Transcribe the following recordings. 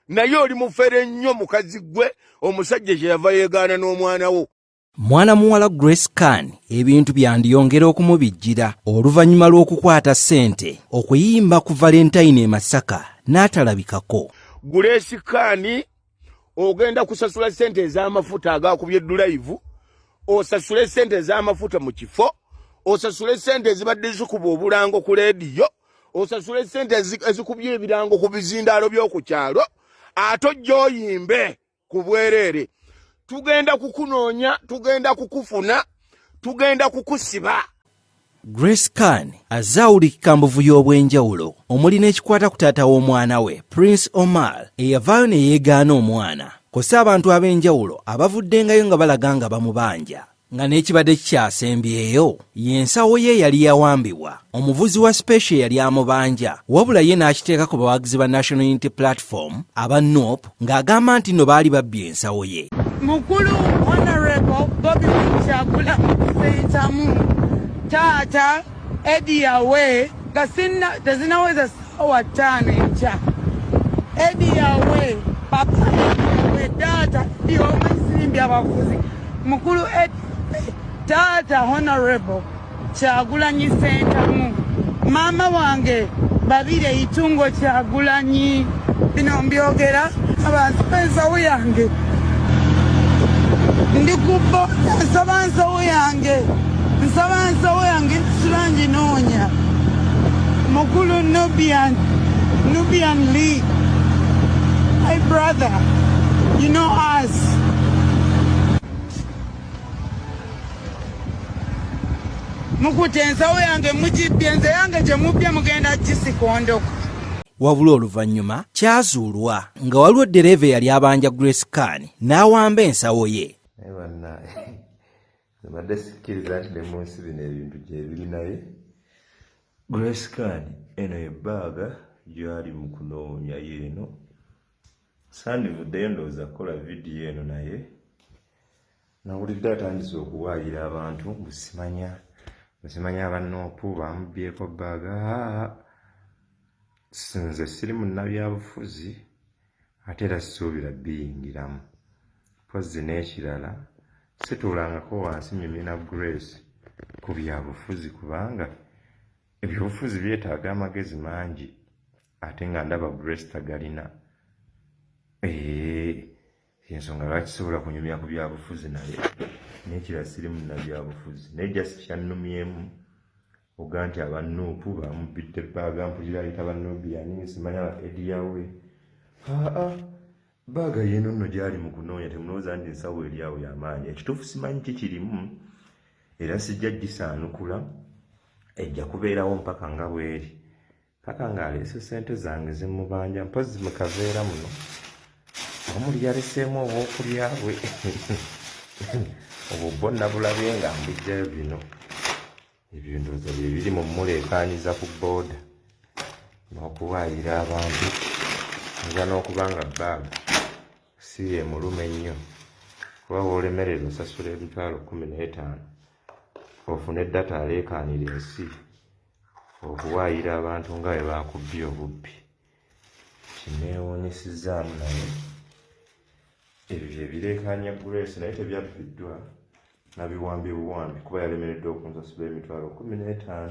Naye oli mufere nnyo mukazi ggwe, omusajja kyeyava yeegaana n'omwana wo. Mwana muwala Grace Khan ebintu byandiyongera okumubijjira oluvannyuma lw'okukwata ssente okuyimba ku Valentine e Masaka n'atalabikako. Grace Khan ogenda kusasula ssente ez'amafuta agakubye dulayivu, osasule ssente ez'amafuta mu kifo, osasule ssente ezibadde zikuba obulango ku leediyo, osasule ssente ezikubye ebirango ku bizindaalo by'oku kyalo, ate ojja oyimbe ku bwereere. Tugenda kukunoonya, tugenda kukufuna, tugenda kukusiba. Grace Khan azze awulikika mbuvu y'obw'enjawulo omuli n'ekikwata ku taata w'omwana we Prince Omar eyavaayo ne yeegaana omwana, kw'ossa abantu ab'enjawulo abavuddengayo nga balaga nga bamubanja, nga n'ekibadde kikyasembyeyo y'ensawo ye eyali yawambibwa omuvuzi wa Special eyali amubanja, wabula ye n'akiteeka ku bawagizi ba National Unity Platform aba NUP ng'agamba nti nno baali babbye ensawo ye. Mukulu Honorable Bobi Wine Kyagulanyi Ssentamu, taata Eddie Yawe, nga sinna tezinaweza ssaawa 5 enkya. Eddie Yawe, papa Eddie Yawe, taata Eddie omanyi sirimbi abafuzi. Mukulu Eddie, taata Honorable Kyagulanyi Ssentamu, maama wange Babire Itungo Kyagulanyi. Bino mbyogera abantu ensawo yange ndi ku boda, nsaba nsawo yange, nsaba nsawo yange, nsula nginoonya. Mukulu Nubian, Nubian Lee, my brother, you know us. Mukutte ensawo yange mugibbye, nze yange gye mubbye mugenda gisikondoko. Wabula oluvannyuma kyazuulwa nga waliwo ddereeva eyali abanja Grace Khan n'awamba ensawo ye. Naye bannange, mbadde sikkiriza nti ne mu nsi bino ebintu gyebiri, naye Grace Khan eno ye bbaaga gy'ali mu kunoonya yeeno. Sandivuddeyo ndowooza kukola vidiyo eno, naye nawulidde atandise okuwaayira abantu mbu simanya aba NUP bamubbyeko bbaaga. Nze siri munnabyabufuzi ate era sisuubira biyingiramu. Mpozzi n'ekirala, situulangako wansi nyumye na Grace ku byabufuzi, kubanga ebyobufuzi byetaaga amagezi mangi ate nga ndaba Grace tagalina. Ensonga lwaki sobola kunyumya ku byabufuzi naye n'ekirala siri munnabyabufuzi, naye just kyannumyemu oga nti aba NUP bamubbidde bbaaga, mpulira ayita ba Nubian, simanya ba Eddie Yawe. Aa, bbaaga yeeno nno gyali mu kunoonya, temulowooza nti nsawo eri awo y'amaanyi. Ekituufu simanyi kikirimu era sijja gisaanukula, ejja kubeerawo mpaka nga bweri, paka ng'aleese ssente zange zimubanja. Mpozzi mu kaveera muno omuli yaleseemu obwokulya bwe obwo bwo nabulabye nga mbujjayo. Bino ebyo ndowooza bye biri mu muleekaanyiza ku booda n'okuwaayira abantu, nza n'okuba nga bbaaga si yemuluma ennyo, kuba w'olemererwa osasula 150,000 ofune data aleekaanira ensi okuwaayira abantu nga bwe bakubbye obubbi. Kineewuunyisizzaamu, naye ebyo bye bireekaanya Grace, naye tebyabbiddwa, nabiwambye buwambi kuba yalemereddwa okunsasula 150,000.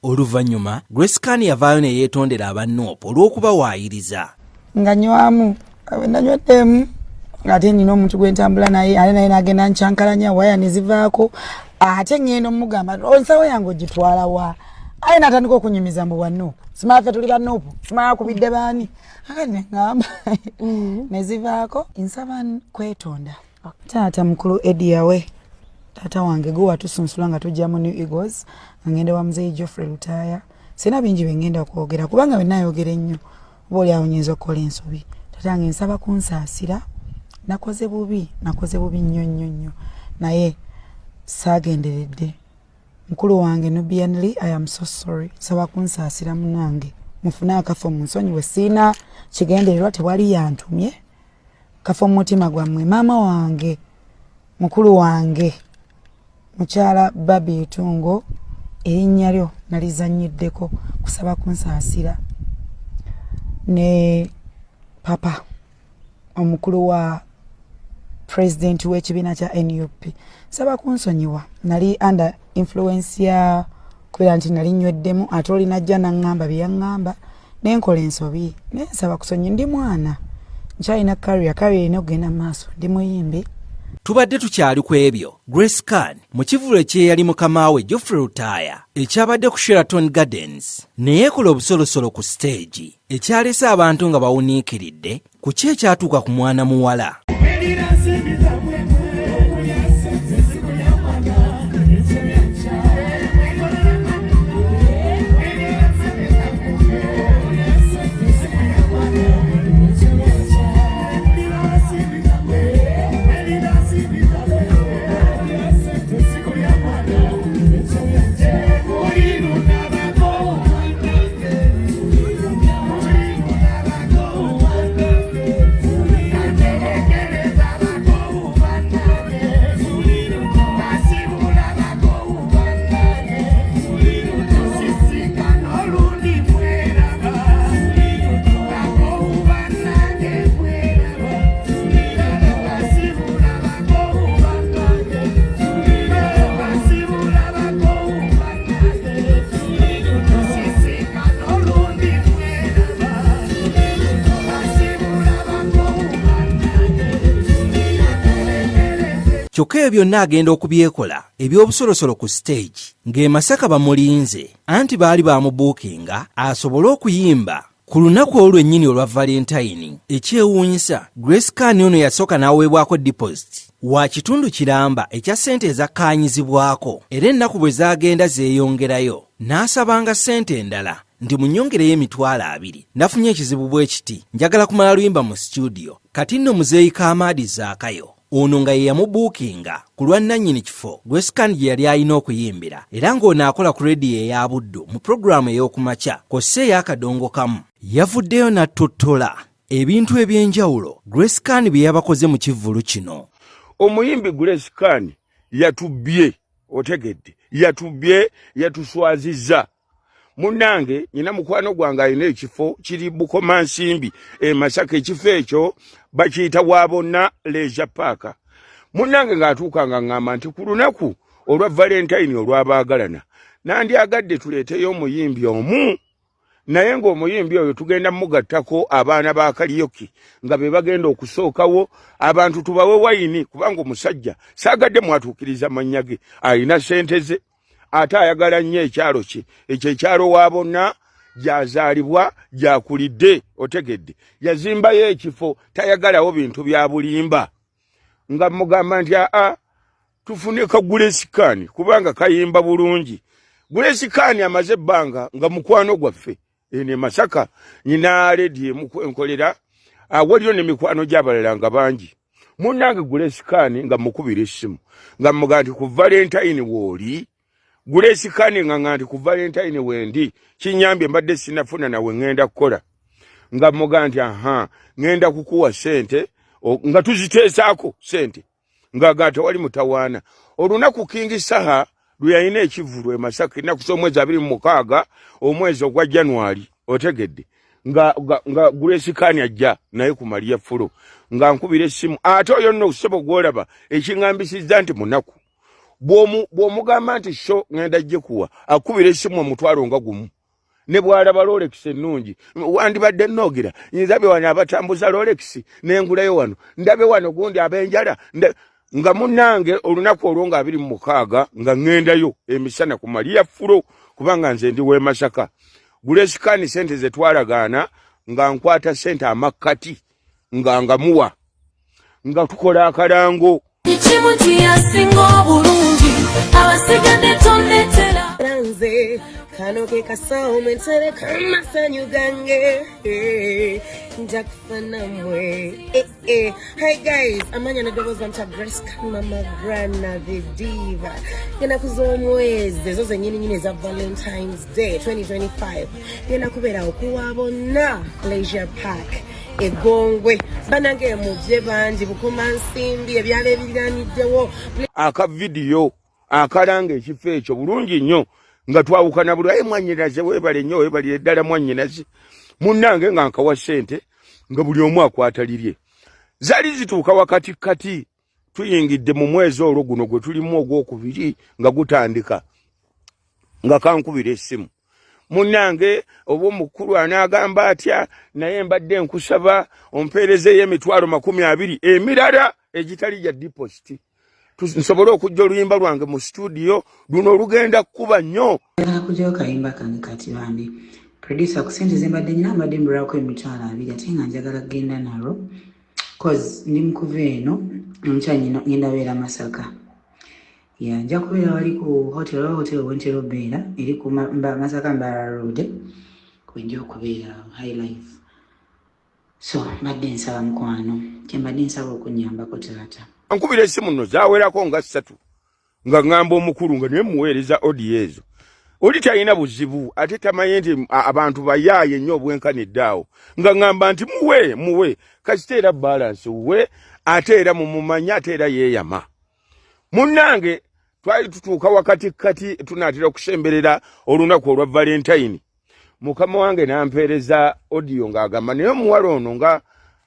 Oluvannyuma Grace Khan yavaayo ne yeetondera aba NUP olw'okubawaayiriza. Nga nywamu, nanyweddemu ate nina omuntu gwe ntambula naye, ate naye nagenda nkyankalanya waya nezivaako, ate ngenda omugamba ensawo yange ogitwala wa, aye natandika okunyumiza mbu wa NUP, simala ffe tuli ba NUP, simala akubidde baani, ate neŋŋamba nezivaako. Nsaba kwetonda taata mukulu Eddie Yawe, taata wange gwe watusunsula nga tujja mu New Eagles, nga ngenda wa muzeeyi Geoffrey Lutaaya. Sina bingi bye ngenda kwogera kubanga bwe naayogera ennyo oba oli awo nyinza okukola ensobi. Taata wange, nsaba kunsaasira, nakoze bubi, nakoze bubi nnyo nnyo nnyo, naye saagenderedde. Mukulu wange Nubian Lee, I am so sorry, nsaba kunsaasira munange, mufune akafo munsonyiwe, siina kigendererwa, tewali yantumye, kafo mu mutima gwammwe. Maama wange, mukulu wange mukyala Babi Itungo, erinnya lyo nalizannyiddeko, kusaba kunsaasira ne Papa omukulu wa pulezidenti w'ekibiina kya NUP, nsaba kunsonyiwa, nali under influence ya kubeera nti nali nnyweddemu, ate oli najja naŋŋamba bye yaŋŋamba nenkola ensobi, naye nsaba kusonyi. Ndi mwana, nkyalina career, career erina okugenda mu maaso, ndi muyimbi. Tubadde tukyali ku ebyo, Grace Khan mu kivvulu ekyeyali mukama we Geoffrey Lutaaya ekyabadde ku Sheraton Gardens ne yeekola obusolosolo ku siteegi ekyalese abantu nga bawuniikiridde ku ki ekyatuuka ku mwana muwala. Kyokka ebyo byonna agenda okubyekola eby'obusolosolo ku siteegi ng'e Masaka bamulinze, anti baali bamubuukinga asobole okuyimba ku lunaku olwo lwennyini olwa Valentayini. Ekyewuunyisa, Grace Khan ono yasooka n'aweebwako deposit wa kitundu kiramba ekya ssente ezakkaanyizibwako, era ennaku bwe zaagenda zeeyongerayo n'asabanga ssente endala nti munyongereyo 20,000, nafunye ekizibu bwe kiti, njagala kumala luyimba mu situdiyo. Kati nno muzeeyi Kamaadi Zaakayo ono nga ye yamubuukinga ku lwa nnannyini kifo Grace Khan gye yali alina okuyimbira, era ng'ono akola ku rediyo eya Buddu mu pulogulaamu ey'okumakya kw'ossa ey'akadongo kamu, yavuddeyo n'attottola ebintu eby'enjawulo Grace Khan bye yabakoze mu kivvulu kino. Omuyimbi Grace Khan yatubbye, otegedde, yatubbye, yatuswazizza. Munnange, nyina mukwano gwange alina ekifo kiri Bukomansimbi e Masaka, ekifo ekyo bakiyita Wabonna Leisure Park. Munnange ng'atuuka nga ŋŋamba nti ku lunaku olwa Valentine olw'abaagalana nandyagadde tuleeteyo omuyimbi omu, naye ng'omuyimbi oyo tugenda mugattako abaana ba kaliyoki nga be bagenda okusookawo, abantu tubawe wayini, kubanga omusajja saagadde mwatuukiriza mannya ge, alina ssente ze ate ayagala nnyo ekyalo kye, ekyo ekyalo wa bonna gyazaalibwa gyakulidde, otegedde, yazimbayo ekifo, tayagalawo bintu bya bulimba. Nga mugamba nti aa, tufune ka Grace Khan kubanga kayimba bulungi. Grace Khan amaze ebbanga nga mukwano gwaffe eno e Masaka, nyina ledi enkolera, waliyo ne mikwano gy'abalala nga bangi. Munnange Grace Khan nga mukubira essimu nga mugamba nti ku Valentine wooli? Grace Khan nga nga nti ku Valentine wendi, kinyambye mbadde sinafuna nawe ŋŋenda kukola. Nga mugamba nti aha, ŋŋenda kukuwa ssente, nga tuziteesaako ssente, ng'aga tewali mutawaana. Olunaku King Saha lwe yalina ekivvulu e Masaka, ennaku z'omwezi 26 omwezi ogwa January, otegedde, nga, nga, nga Grace Khan ajja naye ku Maria Fulo, nga nkubira essimu. Ate oyo nno ssebo gw'olaba ekiŋŋambisizza nti munaku, bw'omugamba nti sho ŋŋenda gikuwa, akubira essimu omutwalo nga gumu, ne bw'alaba Rolex ennungi, wandibadde noogira nzabe wano abatambuza Rolex nengulayo wano, ndabe wano gundi ab'enjala. Nga munnange olunaku olwo nga 26 nga ŋŋendayo emisana ku Maria Fulo, kubanga nze ndi w'e Masaka. Grace Khan ssente ze twalagaana nga nkwata ssente amakkati nga ngamuwa nga tukola akalango. Kimu nti yasinga obulungi, abasigadde tondetera. Nze kano ke kasawo mwe ntereka amasanyu gange, nja kufa nammwe. Hi guys, amanya neddoboozi bamutya Grace Khan, Mama Grana the Diva. Ngenda z'omwezi ezo zennyini nyini eza Valentine's Day 2025 ngenda kubeera okuwa bonna Leisure Park Egongwe. Banange mujje bangi, Bukomansimbi, ebyalo ebiriraniddewo. Akavidiyo akalanga ekifo ekyo bulungi nnyo, nga twawukana buli aye. Mwannyinaze weebale nnyo, weebalire ddala mwannyinaze. Munnange nga nkawa ssente. Nga buli omu akwata lirye. Zaali zituuka wakati kati tuyingidde mu mwezi olwo guno gwe tulimu ogwokubiri nga gutandika, nga kankubira essimu, munnange oba omukulu anaagamba atya, naye mbadde nkusaba ompeerezeeyo 200,000 emirala egitali gya deposit, nsobole okujja oluyimba lwange mu situdiyo luno olugenda kukuba nnyo. Njagala kugyayo kayimba kange kati bambi producer ku sente zembadde nyina mbadde mbulwako 200,000, ate nga njagala kugenda nalwo cause ndi mukuva eno enkya ngenda beera Masaka. Ya nja kubeera wali ku hotel, oba hotel wentera obeera eri ku Masaka Mbarara Road kwenja okubeera High Life. So mbadde nsaba mukwano, kyembadde nsaba okunyambako taata. Nkubira essimu nno zawerako nga ssatu nga ŋŋamba omukulu nga naye muweereza audio ezo, oli talina buzibu ate tamanyi nti abantu bayaaye nnyo obwenkanidde awo, nga ŋŋamba nti muwe muwe kasita era balance we, ate era mumumanya, ate era yeeyama. Munnange, twali tutuuka wakati kati tunaatera okusemberera olunaku olwa Valentine, mukama wange n'ampeereza audio ng'agamba, naye omuwala ono nga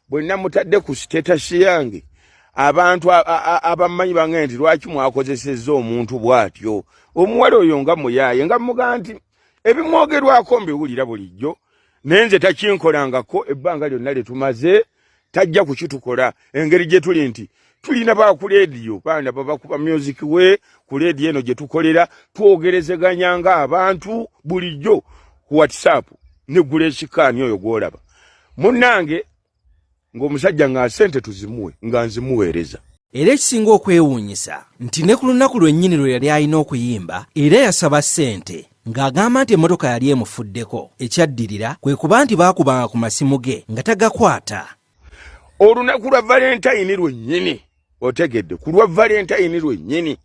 bwe namutadde ku status yange, abantu abamanyi bange nti lwaki mwakozesezza omuntu bw'atyo, omuwala oyo nga muyaaye. Nga mugaa nti ebimwogerwako mbiwulira bulijjo, naye nze takinkolangako ebbanga lyonna lye tumaze, tajja kukitukola engeri gye tuli nti tulina ba ku leediyo, baana babakuba music we ku leediyo eno gye tukolera, twogerezeganya ng'abantu bulijjo ku WhatsApp ne Grace Khan oyo gw'olaba. Munnange, ng'omusajja nga sente tuzimuwe nga nzimuweereza. Era ekisinga okwewuunyisa nti ne ku lunaku lwennyini lwe yali alina okuyimba era yasaba ssente ng'agamba nti emmotoka yali emufuddeko. Ekyaddirira kwe kuba nti baakubanga ku masimu ge nga tagakwata. Olunaku lwa Valentine lwennyini, otegedde, ku lwa Valentine lwennyini,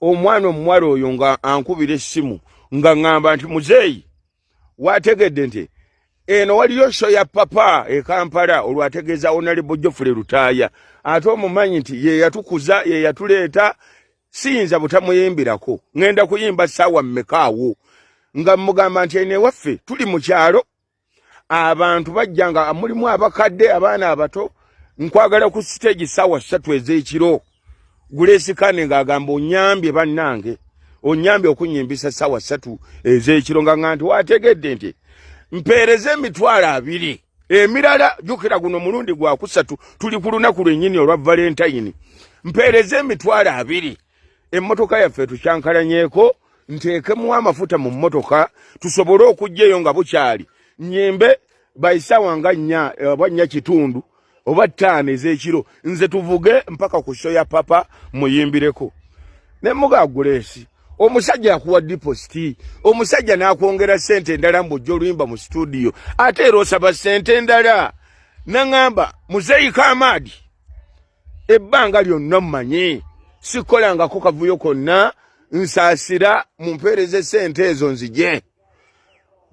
omwana omuwala oyo nga ankubira essimu nga ŋŋamba nti muzeeyi, wategedde nti eno waliyo show ya papa e Kampala, olwo ategeeza Honorable Geoffrey Lutaaya, ate omumanyi nti ye yatukuza, ye yatuleeta, siyinza butamuyimbirako, ŋŋenda kuyimba ssaawa mmeka awo? Nga mugamba nti eno ewaffe tuli mu kyalo, abantu bajja nga mulimu abakadde, abaana abato, nkwagala ku siteegi ssaawa 3 ez'ekiro. Grace Khan ng'agamba onyambye bannange, onyambye okunyimbisa ssaawa 3 ez'ekiro, nga nga nti wategedde nti mpeereze 20,000 emirala. Jjukira guno mulundi gwakusatu, tuli ku lunaku lwennyini olwa Valentine. Mpeereze 20,000, emmotoka yaffe tukyankalanyeeko, nteekemu amafuta mu mmotoka tusobole okujja eyo nga bukyali, nyimbe baisaawa nga 4 oba 4 kitundu oba 5 ez'ekiro, nze tuvuge mpaka ku show ya papa muyimbireko. Ne muga Grace, omusajja akuwa deposit, omusajja n'akwongera ssente endala mbw'ojja oluyimba mu studio, ate era osaba ssente endala. Naŋŋamba, muzeeyi Kamaadi, ebbanga lyonna mmanyi sikolangako kavuyo konna, nsaasira mumpeereze ssente ezo nzije.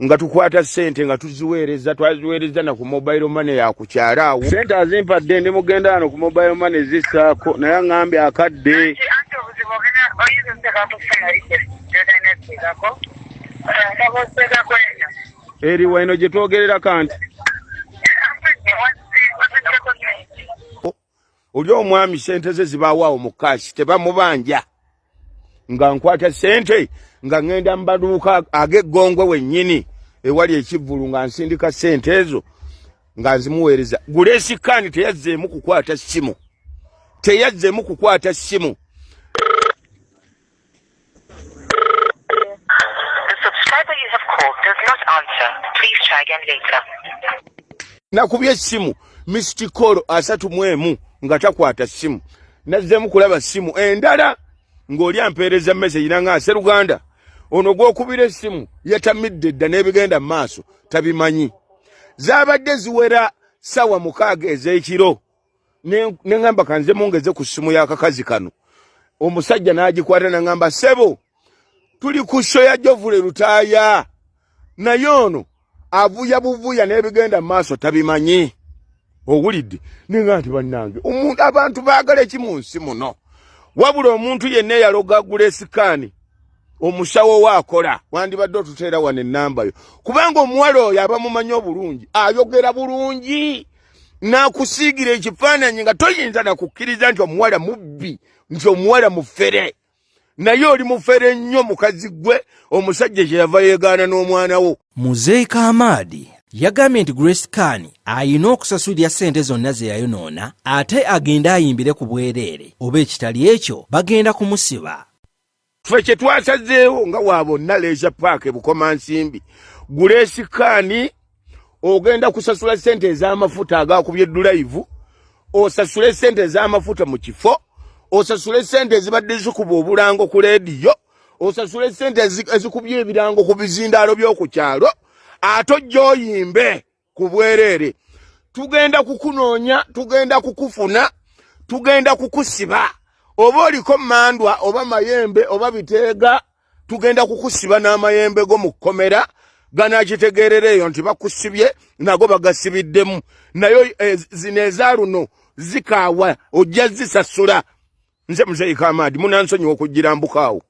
Nga tukwata ssente nga tuziweereza, twaziweereza na ku mobile money yakukyala awo. Sente azimpadde, ndi mugenda wano ku mobile money zissaako, naye aŋŋambye akadde. Anti obuzibu ogenda oyinza oteekako sente gy'otalina kuteekako, nsaba oteekako eno. Eri weno gye twogererako nti Oli omwami sente ze zibaawo awo mu cash, tebamubanja. Nga nkwata sente nga ŋŋenda mu maduuka ag'eggongwe wennyini ewali ekivvulu, nga nsindika sente ezo nga nzimuweereza. Grace Khan teyazzeemu kukwata ssimu, teyazzeemu kukwata ssimu. The subscriber you have called does not answer. Please try again later. Nakubye essimu missed call 31 nga takwata ssimu. Nazzeemu kulaba ssimu endala ng'oli ampeereza message nanga, "Seruganda, ono gw'okubira essimu yatamidde dda n'ebigenda mu maaso tabimanyi." Zaabadde ziwera ssaawa 6 ez'ekiro, ne ŋŋamba kanze mungeze ku ssimu y'akakazi kano. Omusajja n'agikwata n'aŋŋamba, "Ssebo, tuli ku show ya Geoffrey Lutaaya, naye ono avuya buvuya n'ebigenda mu maaso tabimanyi." Owulidde? Nenga nti bannange, omuntu, abantu baagala eki mu nsi muno? Wabula omuntu yenna eyaloga Grace Khan, omusawo we akola, wandibadde otuteera wano ennamba yo, kubanga omuwala oyo abamumanyi obulungi ayogera bulungi. N'akusiigira ekifaananyi nga toyinza nakukkiriza nti omuwala mubbi, nti omuwala mufere, naye oli mufere nnyo mukazi gwe. Omusajja kyeyava yeegaana n'omwana wo. Muzeeyi Kamaadi yagambye nti Grace Khan ayina okusasulira ssente zonna ze yayonoona ate agende ayimbire ku bwereere, oba ekitali ekyo bagenda kumusiba. Ffe kye twasazeewo nga wa bonna Leisure Park e Bukomansimbi, Grace Khan ogenda kusasula ssente ez'amafuta agakubye dulayivu, osasule ssente ez'amafuta mu kifo, osasule ssente ezibadde zikuba obulango ku leediyo, osasule ssente ezikubye ebirango ku bizindaalo by'oku kyalo, ate ojja oyimbe ku bwereere. Tugenda kukunoonya, tugenda kukufuna, tugenda kukusiba. Oba oliko mandwa oba mayembe oba biteega, tugenda kukusiba n'amayembe go mu kkomera. Ganakitegeerera eyo nti bakusibye, nago bagasibiddemu. Naye zino eza luno zikaawa, ojja zisasula. Nze Muzeeyi Kamaadi, munansonyiwa okujjira mbukaawo.